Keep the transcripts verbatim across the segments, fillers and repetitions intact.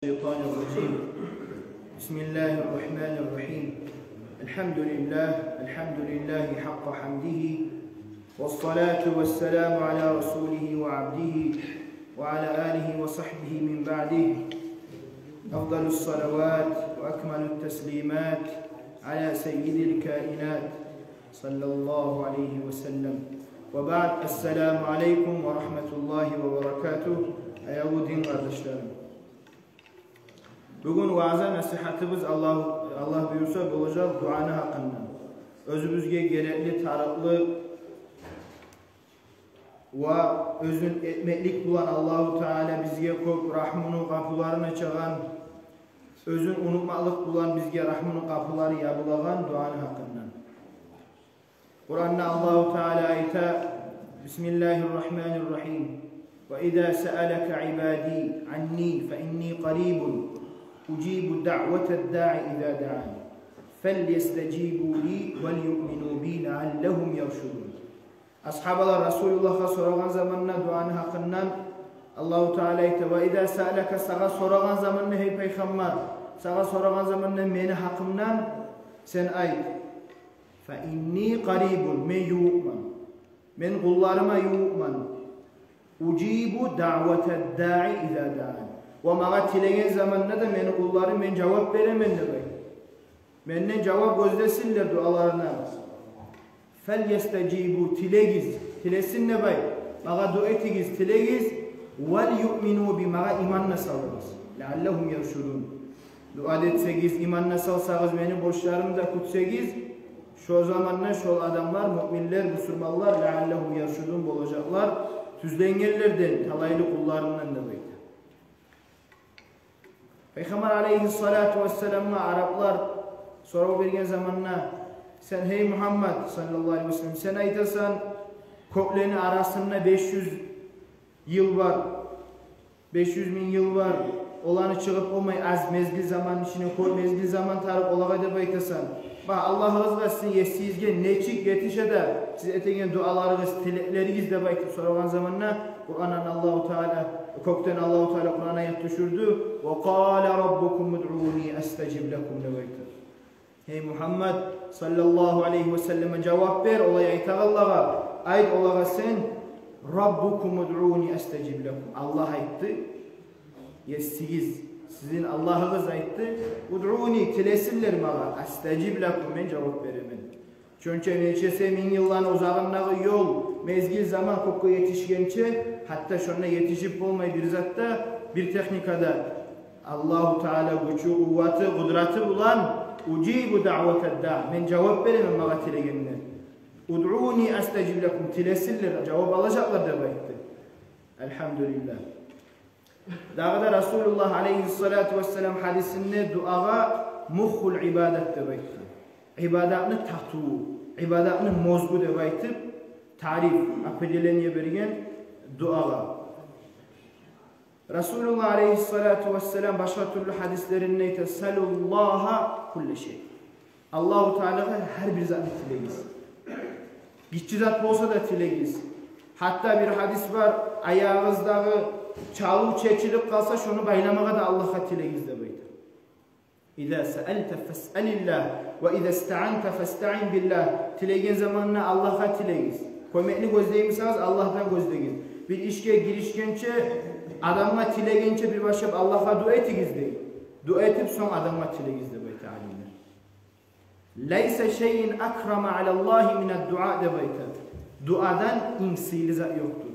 الشيطان الرجيم. بسم الله الرحمن الرحيم. الحمد لله، الحمد لله حق حمده، والصلاة والسلام على رسوله وعبده وعلى آله وصحبه من بعده. أفضل الصلوات وأكمل التسليمات على سيد الكائنات صلى الله عليه وسلم. وبعد، السلام عليكم ورحمة الله وبركاته. Аявлу дин къардашларым. Бугюн ваъза-насигьатыбыз, Аллагь, Аллагь буюрса, болажакъ дуаны гьакъындан. Оьзюбюзге герекли, тарыкълы ва оьзюн этмеклик булан Аллагьу Таала бизге кёп рагьмуну къапуларын ачагъан, оьзюн унутмакълыкъ булан бизге рагьмуну къапулары ябылагъан дуаны гьакъындан. Къуранда Аллагьу Таала айта: بسم الله الرحمن الرحيم. وإذا سألك عبادي عني فإني قريب أجيب دعوة الداع إذا دعان فليستجيبوا لي وليؤمنوا بي لعلهم يرشدون. Асгьабалар Расулуллагьгъа сорагъан заманда дуаны гьакъындан, Аллагьу Таала айта: وإذا سألك, сагъа сорагъан заманда, гьей пайхаммар, сагъа сорагъан заманда мени гьакъымдан, сен айт: فإني قريب, мен ювукъман. Мен къулларыма ювукъман. أجيب دعوة الداع إذا دعان. Ва магъа тилеген заманда да мени къулларым, мен жавап беремен деп айт. Менден жавап гёзлесинлер дуаларына. فليستجيبوا, тилегиз, тилесин деп айт. Магъа дуа этигиз, тилегиз. وليؤمنوا بي, магъа иман да салыгъыз. لعلهم يرشدون. Дуа да этсегиз, иман да салсагъыз, мени борчларымны да кютсегиз, шо заманда шол адамлар, муъминлер, бусурманлар, لعلهم يرشدون, болажакълар тюзленгенлерден, талайлы къулларымдан деп айта. Пайхаммар алейгьиссалату вассаламгъа араплар сорав берген заманда: сен, гьей Мугьаммад саллаллагьу алейгьи вассаллам, сен айтасан, кёклени арасында беш юз йыл бар, беш юз минг йыл бар, оланы чыгъып болмай, аз мезгил заман ичине, кёп мезгил заман тарыкъ олагъа деп айтасан. Ба, Аллагьыгъызгъа, сизин Есигизге нечик етише де сиз этеген дуаларыгъыз, тилеклеригиз деп айтып сорагъан заманда, Къурандан Аллагьу Таала, кёкден Аллагьу Таала Къуран аят тюшюрдю: وقال ربكم ادعوني أستجب لكم деп айтып. Гьей Мугьаммад саллаллагьу алейгьи вассаллам, жавап бер олай айтагъанлагъа, айт олагъа сен: ربكم ادعوني أستجب لكم. Аллагь айтды, Есигиз, сизин Аллагьыгъыз айтды: ادعوني, тилесинлер магъа, أستجب لكم, мен жавап беремен. Шонча нечесе минг йылланы узагъындагъы ёл, мезгил, заман кёкге етишгенче, гьатта шонда етишип болмай бир зат да, бир техника да. Аллагьу Таала гючю, къуваты, къудраты булан, أجيب دعوة الداع, мен жавап беремен магъа тилегенге. ادعوني أستجب لكم, тилесинлер, жавап алажакълар деп айтды. Альгьамдулиллагь. Дагъы да Расулуллагь алейгьиссалату вассалам гьадисинде дуагъа مخ العبادة деп айтгъан. Ибадатны татыву, ибадатны мозгу деп айтып, тариф, определение берген дуагъа. Расулуллагь алейгьиссалату вассалам башгъа тюрлю гьадислеринде айта: سلوا الله كل شيء. Аллагьу Таалагъа гьар бир затны тилегиз. Гиччи зат болса да тилегиз. Гьатта бир гьадис бар, аягъыгъыздагъы чалыв чечилип къалса, шону байламагъа да Аллагьгъа тилегиз деп айта. إذا سألت فاسأل الله وإذا استعنت فاستعن بالله. Тилеген заманда Аллагьгъа тилегиз. Кёмекни гёзлеймисегиз, Аллагьдан гёзлегиз. Бир ишге гиришгенче, адамгъа тилегенче бир башлап Аллагьгъа дуа этигиз дей. Дуа этип, сонг адамгъа тилегиз деп айта алимлер. ليس شيء أكرم على الله من الدعاء деп айта. Дуадан инг сыйлы зат ёкъдур.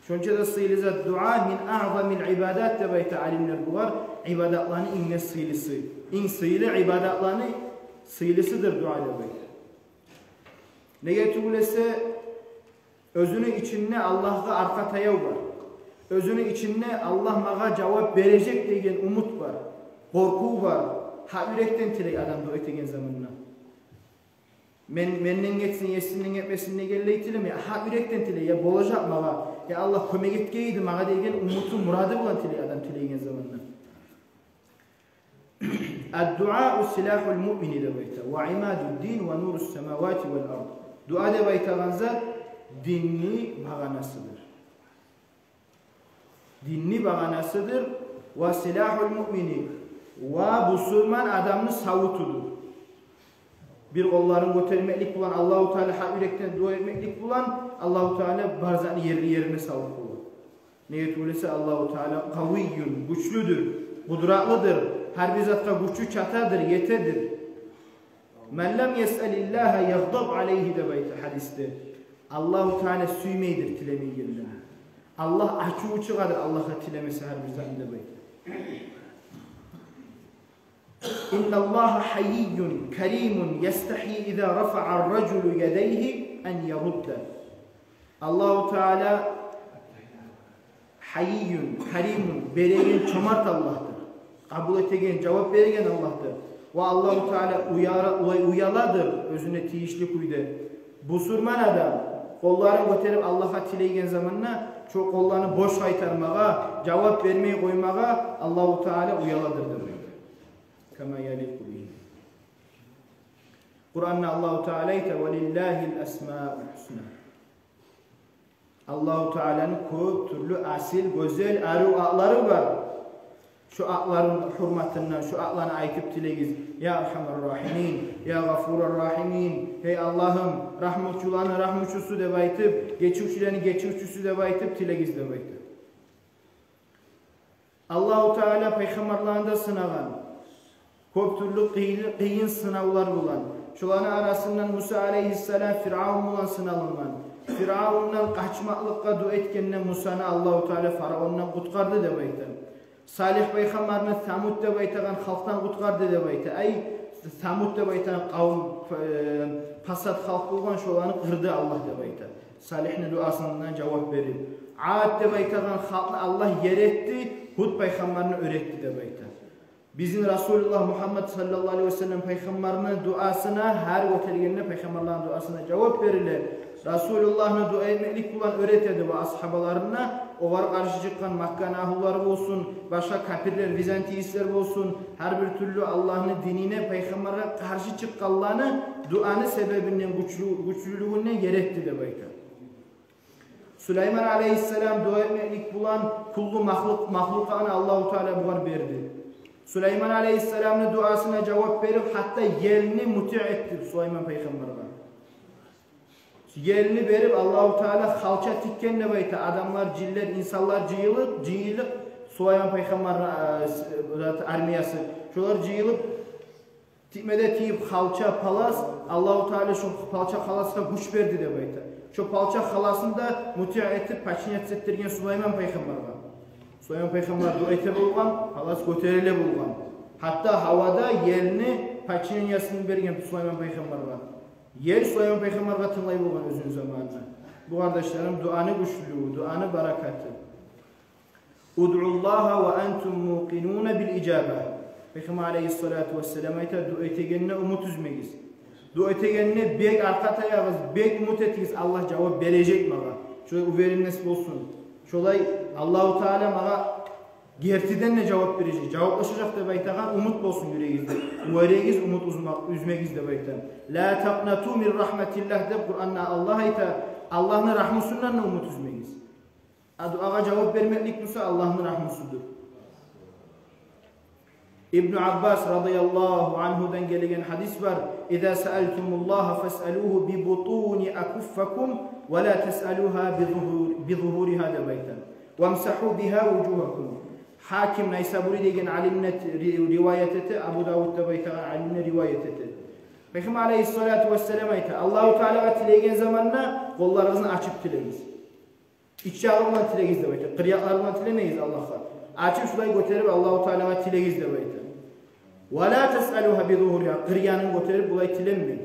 Шонча да сыйлы зат дуа, من أعظم العبادات деп айта алимлер бугъар, ибадатланы инг де сыйлысы. Инг сыйлы ибадатланы сыйлысыдыр дуа деп айта. Неге тюгюл эсе, оьзюню ичинде Аллагьгъа аркъа таяв бар. Оьзюню ичинде Аллагь магъа жавап бережек деген умут бар, къоркъув бар. Гьакъ юрекден тилей адам дуа этеген заманда. Мен, менден гетсин, Есимден гетмесин дегенлей тилемей, гьакъ юрекден тилей, я болажакъ магъа, я Аллагь кёмек этгей эди магъа деген умуту, мурады булан тилей адам тилейген заманда. الدعاء سلاح المؤمن деп айта, وعماد الدين ونور السماوات والأرض. Дуа деп айтагъан зат динни багъанасыдыр. Динни багъанасыдыр. Ва силагьул муъмини, ва бусурман адамны савутудур. Бир къолларын гётермеклик булан, Аллагьу Таала гьакъ юрекден дуа этмеклик булан, Аллагьу Таала бар затны ерли-ерине салып бола. Неге тюгюл эсе Аллагьу Таала къавийюн, гючлюдюр, къудратлыдыр, гьар бир затгъа гючю чатадыр, етедир. «Ман лам ясъалиллагьа ягъдаб алайгьи», — деп айта гьадисде. Аллагьу Таала сюймейдир тилемейгенлени. Аллагь ачуву чыгъадыр Аллагьгъа тилемесе гьар бир затны, деп айта. «Инналлагьа гьаййун каримун ястагьйи иза рафаъа ар-ражулу ядайгьи ан ярудда». Аллагьу Таала гьаййун, каримун, береген, чомарт Аллагьдыр. Къабул этеген, жавап береген Аллагьдыр. Ва Аллагьу Таала уяра-, уя-, уяладыр оьзюне тийишли кюйде. Бусурман адам къолларын гётерип Аллагьгъа тилейген заманда, шо къолланы бош къайтармагъа, жавап бермей къоймагъа Аллагьу Таала уяладыр деп айта. Кама яликъу бигьи. Къуранда Аллагьу Таала айта: «Ва лиллагьил асмаул гьусна». Аллагьу Тааланы кёп тюрлю асил, гёзел, арив атлары бар. Шо атланы гьюрматындан шо атланы айтып тилегиз. Я Архамар Рахимин, я Гъафурар Рахимин, гьей Аллагьым, рагьмучуланы рагьмучусу деп айтып, гечивчюлени гечивчюсю деп айтып тилегиз деп айта. Аллагьу Таала пайхаммарланы да сынагъан. Кёп тюрлю къыйын, къыйын сынавлар булан. Шоланы арасындан Муса алейгьиссалам Фиръавн булан сыналынгъан. Фиръавндан къачмакълыкъгъа дуа этгенде Мусаны Аллагьу Таала фараондан къутгъарды деп айта. Салигь пайхаммарны Самуд деп айтагъан халкъдан къутгъарды деп айта. Ай, Самуд деп айтагъан къавум, э, пасат халкъ болгъан, шоланы къырды Аллагь деп айта. Салигьни дуасына жавап берип. Ад деп айтагъан халкъны Аллагь ер этди, Гьуд пайхаммарны оьр этди деп айта. Бизин Расулуллагь Мугьаммад саллаллагьу алайгьи ва саллам пайхаммарны дуасына, гьар гётергенде пайхаммарланы дуасына жавап бериле. Расулуллагьны дуа этмеклик булан оьр этеди ва асгьабаларына, огъар къаршы чыкъгъан Макканы агьлулары болсун, башгъа капирлер, византийцлер болсун, гьар бир тюрлю Аллагьны динине, пайхаммаргъа къаршы чыкъгъанланы дуаны себебинден, гючлю-, гючлюлюгюнден ер этди деп айта. Сулайман алейгьиссалам дуа этмеклик булан кюллю махлукъ-, махлукъатны Аллагьу Таала бугъар берди. Сулайман алейгьиссаламны дуасына жавап берип, гьатта елни мутиъ этди Сулайман пайхаммаргъа. Елни берип, Аллагьу Таала халча тикген деп айта. Адамлар, жинлер, инсанлар жыйылып, жыйылып, Сулайман пайхаммарны, э, с-, э, армиясы. Шолар жыйылып, тикме де тийип халча, палас, Аллагьу Таала шо халча, халасгъа гюч берди деп айта. Шо халча, халасны да мутиъ этип, подчиняться этдирген Сулайман пайхаммаргъа. Сулайман пайхаммар дуа эте болгъан, халас гётериле болгъан. Гьатта гьавада елни подчинениясын берген Сулайман пайхаммаргъа. Ер Сулайман пайхаммаргъа тынглай болгъан оьзюню заманында. Бу, къардашларым, дуаны гючлюлюгю, дуаны баракаты. «Удъуллагьа ва антум мукъинуна бил ижаба». Пайхаммар алейгьиссалату вассалам айта: «Дуа этегенде умут уьзмегиз. Дуа этегенде бек аркъа таягъыз, бек умут этигиз, Аллагь жавап бережек магъа». Шолай уверенность болсун. Шолай Аллагьу Таала магъа гертиден де жавап бережек, жаваплашажакъ деп айтагъан умут болсун юрегигизде. Уьзмегиз, умут уьзме-, уьзмегиз деп айта. «Ла такънату мин рахматиллагь» деп Къуранда Аллагь айта, Аллагьны рагьмусундан да умут уьзмегиз. А дуагъа жавап бермеклик буса Аллагьны рагьмусудур. Ибну Аббас радияллагьу ангьудан гелеген гьадис бар: «Иза саалтумуллагьа фасъалугьу би бутуни акуффикум ва ла тасъалугьу би зугьур-, би зугьуригьа», — деп айта. «Вамсагьу бигьа вужугьакум». Гьаким Найсабури деген алимни ри-, риваят эте, Абу Давуд деп айтагъан алимни риваят эте. Пайхаммар алейгьиссалату вассалам айта: «Аллагьу Таалагъа тилейген заманда къолларыгъызны ачып тилегиз. Ич ягъы булан тилегиз», — деп айта. Къыр якълары булан тилемегиз Аллагьгъа. Ачып шулай гётерип Аллагьу Таалагъа тилегиз деп айта. «Ва ла тасъалугьу би зугьуригьа», къыр янын гётерип булай тилемегиз.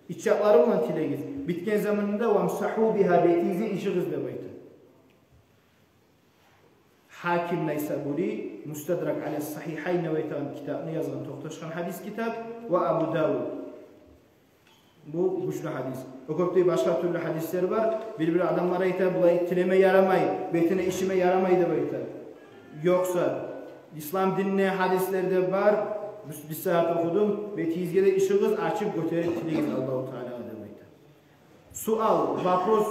Ич якълары булан тилегиз. Битген заманында «вамсагьу бигьа», бетигизни ышыгъыз деп айта. Гьаким Найсабури «Мустадрак аля Сагьигьайн» деп айтагъан китапны язгъан, токъташгъан гьадис китап, ва Абу Давуд. Бу гючлю гьадис. О кёпдей башгъа тюрлю гьадислер бар. Бир-бир адамлар айта, булай тилеме ярамай, бетине ышыма ярамай деп айта. Ёкъса, ислам динде гьадислерде бар, биз, биз сагьат охудум, бетигизге де ышыгъыз, ачып гётерип тилегиз Аллагьу Таалагъа деп айта. Суал, вопрос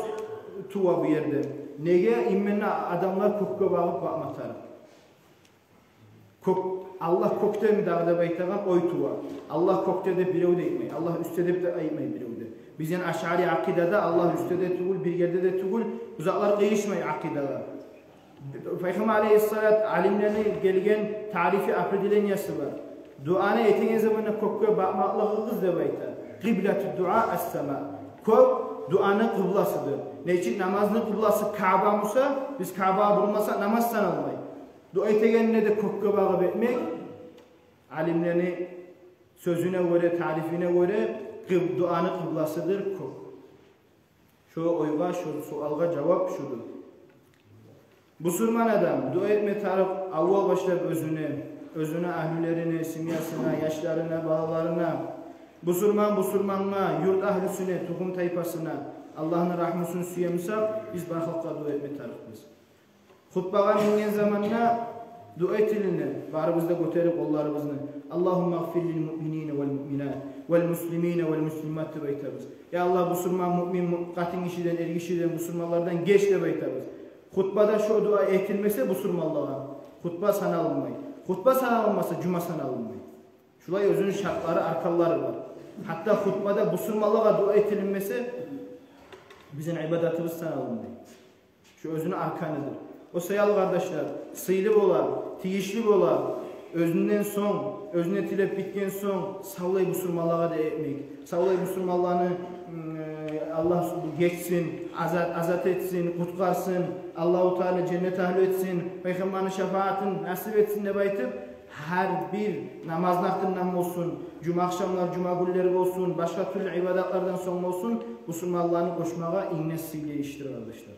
тува бу ерде. Неге именно адамлар кёкге багъып бакъма тарыкъ? Кёк, Аллагь кёкдеми дагъы деп айтагъан ой тува. Аллагь кёкде деп бирев де айтмай, Аллагь уьстде деп де айтмай бирев де. Бизин ашъари акъидада Аллагь уьстде де тюгюл, бир ерде де тюгюл, бу затлар къыйышмай акъидагъа. Пайхаммар алейгьиссалат, алимлени гелген тарифи, определениясы бар. Дуаны этеген заманда кёкге бакъмакълыгъыгъыз деп айта. Къиблату дуа ас-сама. Кёк дуаны къыбласыдыр. Нечик намазны къыбласы Каъба буса, биз Каъбагъа бурулмасакъ, намаз саналмай. Дуа этегенде де кёкге багъып этмек, алимлени сёзюне гёре, тарифине гёре, къыб-, дуаны къыбласыдыр кёк. Шо ойгъа, шо суалгъа жавап шудур. Бусурман адам дуа этме тарыкъ аввал башлап оьзюне, оьзюню агьлюлерине, семьясына, яшларына, балаларына. Бусурман бусурмангъа, юрт агьлюсюне, тухум-тайпасына. Аллагьны рагьмусун сюе бусакъ, биз бар халкъгъа дуа этме тарыкъбыз. Хутбагъа минген заманда дуа этилине, барыбыз да гётерип къолларыбызны, «Аллагьумма гъфир лил муъминина вал муъминат, вал муслимина вал муслимат» деп айтабыз. Я Аллагь, бусурман, муъмин, му-, къатын гишиден, эр гишиден, бусурманлардан геч деп айтабыз. Хутбада шо дуа этилмесе бусурманлагъа, хутба саналынмай. Хутба саналынмаса, жума саналынмай. Шулай оьзюню шартлары, арканлары бар. Гьатта хутбада бусурманлагъа дуа этилинмесе, бизин ибадатыбыз саналынмай. Шо оьзюню арканыдыр. О саялы, къардашлар, сыйлы бола, тийишли бола, оьзюнден сонг, оьзюне тилеп битген сонг, савлай бусурманлагъа да этмек. Савлай бусурманланы, м, э, Аллагь гечсин, азат, азат этсин, къутгъарсын, Аллагьу Таала женнет агьлю этсин, пайхаммарны шапаатын насип этсин деп айтып, гьар бир намазны артындан болсун, жума ахшамлар, жума гюнлер болсун, башгъа тюрлю ибадатлардан сонг болсун, бусурманланы къошмагъа инг де сыйлы иштир, къардашлар.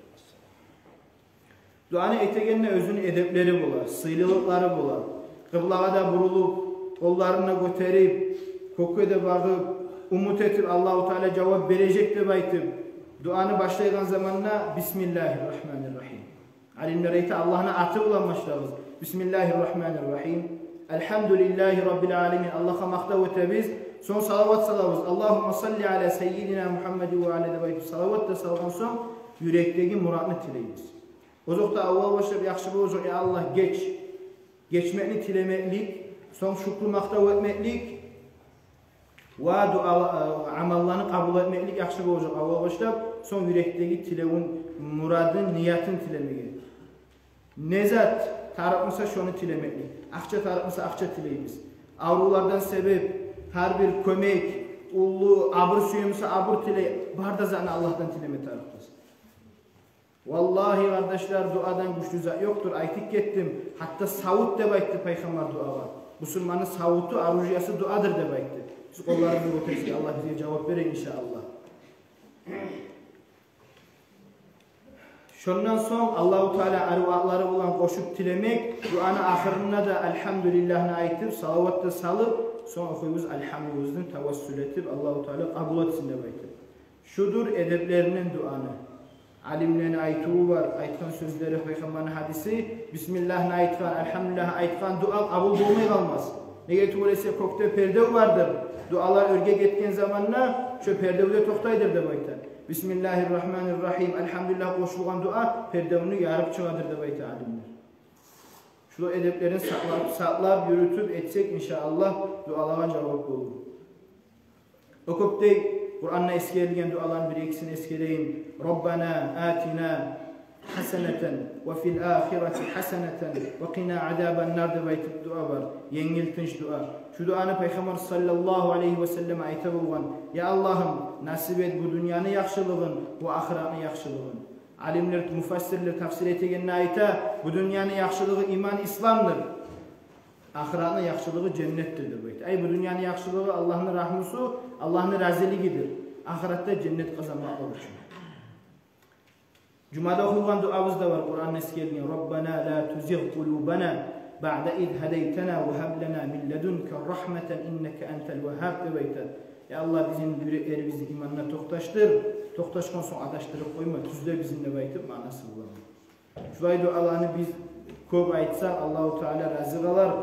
Дуаны этегенде оьзюню эдеплери бола, сыйлылыкълары бола. Къыблагъа да бурулуп, къолларын да гётерип, кёкге де багъып, умут этип, Аллагьу Таала жавап бережек деп айтып, дуаны башлайгъан заманда «Бисмиллагьир рагьманир рагьим». Алимлер айта, Аллагьны аты булан башлагъыз. «Бисмиллагьир рагьманир рагьим. Альгьамдулиллагьи раббил аламин». Аллагьгъа макътав этебиз. Сонг салават салабыз. «Аллагьумма салли аля саййидина Мугьаммадин ва аля» деп айтып, салават да салгъан сонг, юрекдеги муратны тилейбиз. Озокъда, аввал башлап яхшы болажакъ, я Аллагь, геч. Гечмекни тилемеклик, сонг шюкюр, макътав этмеклик ва дуа, э, амалланы къабул этмеклик яхшы болажакъ аввал башлап, сонг юрекдеги тилевюн, мурадын, ниятын тилемеге. Не зат тарыкъ буса, шону тилемеклик. Акъча тарыкъ буса, акъча тилейбиз. Аврувлардан себеп, гьар бир кёмек, уллу абур сюе буса, абур тилей, бар да затны Аллагьдан тилеме тарыкъбыз. Валлагьи, къардашлар, дуадан гючлю зат ёкъдур. Айтып гетдим, гьатта савут деп айтды пайхаммар дуагъа. Бусурманны савуту, оружиеси дуадыр деп айтды. Биз къолларыбызны гётерсек, Аллагь бизге жавап берер, иншааллагь. Шондан сонг Аллагьу Таала аривлу атлары булан къошуп тилемек, дуаны ахырында да «Альгьамдулиллагьны» айтып, салават да салып, сонг охуйбуз «Альгьамдулиллагьны» тавассул этип, Аллагьу Таала къабул этсин деп айтып. Шудур эдеплеринден дуаны. Алимлени айтыву бар, айтгъан сёзлери, пайхаммарны гьадиси: «Бисмиллагьны айтгъан, альгьамдулиллагьны айтгъан дуа къабул болмай къалмас. Неге тюгюл эсе, кёкде пердев бардыр. Дуалар оьрге гетген заманда шо пердев де токътайдыр», – деп айта. «Бисмиллагьир рагьманир рагьим, альгьамдулиллагь къошулгъан дуа пердевню ярып чыгъадыр», – деп айта алимлер. Шулай эдеплерин сакълап, сакълап юрютюп этсек, иншааллагь, дуалагъа жавап болур. О кёпдей Къуранда эсгерилген дуаланы бир-экисин эсгерейим. «Раббана атина гьасанатан ва фил ахирати гьасанатан ва къина азабан нар» деп айтып дуа бар. Енгил, тынч дуа. Шу дуаны Пайхаммар саллаллагьу алайгьи ва саллам айта болгъан: «Я Аллагьым, насип эт бу дюньяны яхшылыгъын ва ахыратны яхшылыгъын». Алимлер, муфассирлер тафсир этегенде айта: «Бу дюньяны яхшылыгъы иман, исламдыр. Ахыратны яхшылыгъы женнетдир», – деп айта. Ай, бу дюньяны яхшылыгъы Аллагьны рагьмусу, Аллагьны разилигидир. Ахыратда женнет къазанмакълыкъ учун. Жумада охулгъан дуабыз да бар, Къуранда эсгерилген: «Раббана ла тузигъ къулубана баъда из гьадайтана ва гьаб лана мин ладунка рагьматан иннака антал вагьгьаб», – деп айта. «Я Аллагь, бизин юреклерибизни иманда токъташдыр, токъташгъан сонг адашдырып къойма, тюзле бизин», – деп айтып, маънасы булан. Шулай дуаланы биз кёп айтсакъ, Аллагьу Таала рази къалар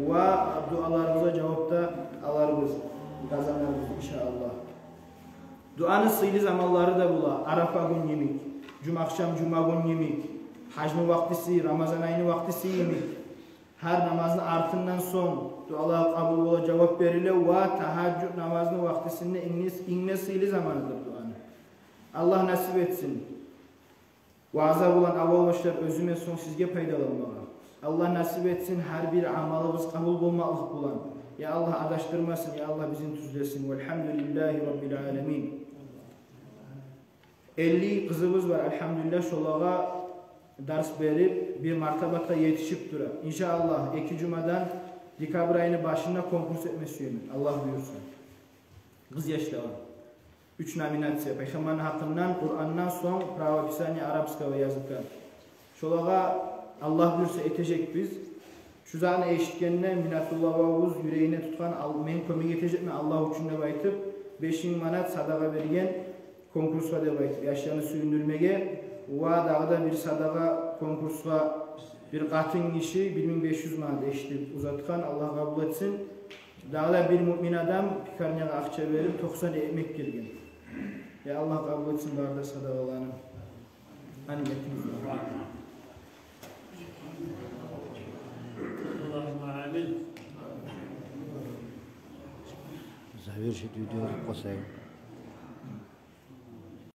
ва дуаларыбызгъа жавап да аларбыз, къазанарбыз, иншааллагь. Дуаны сыйлы заманлары да бола: Арафа гюн йимик, жумахшам, жума гюн йимик, гьажны вакътиси, Рамазан айны вакътиси йимик. Гьар намазны артындан сонг дуалар къабул бола, жавап бериле ва тагьажжуд намазны вакътисинде инг де, инг де сыйлы заманыдыр дуаны. Аллагь насип этсин ваъза булан аввал башлап оьзюме, сонг сизге пайдаланмагъа. Аллагь насип этсин гьар бир амалыбыз къабул болмакълыкъ булан. Я Аллагь, адашдырмасын, я Аллагь, бизин тюзлесин. Валгьамдулиллагьи раббил аламин. Элли къызыбыз бар, альгьамдулиллагь, шолагъа дарс берип, бир мартабатгъа етишип тура. Иншааллагь, эки жумадан, декабрь айыны башында конкурс этме сюемен, Аллагь буюрса. Къыз яшлагъа. Уьч номинация: пайхаммарны гьакъындан, Къурандан, сонг правописание арабского языка. Шолагъа, Аллагь буюрса, этежекбиз. Шу затны эшитгенде, Минатулла бабабыз юрегине тутгъан, ал-, мен кёмек этежекмен Аллагь учун деп айтып, беш минг манат садагъа берген конкурсгъа деп айтып, яшланы сююндюрмеге. Ва дагъы да бир садагъа конкурсгъа бир къатын гиши бир минг беш юз манат эшитип узатгъан, Аллагь къабул этсин. Дагъы да бир муъмин адам пекарнягъа акъча берип, токъсан экмек гелген. Я Аллагь къабул этсин бары да садагъаланы. Гьани, этигиз. Аллагьумма амин. Завершить видео къойсай.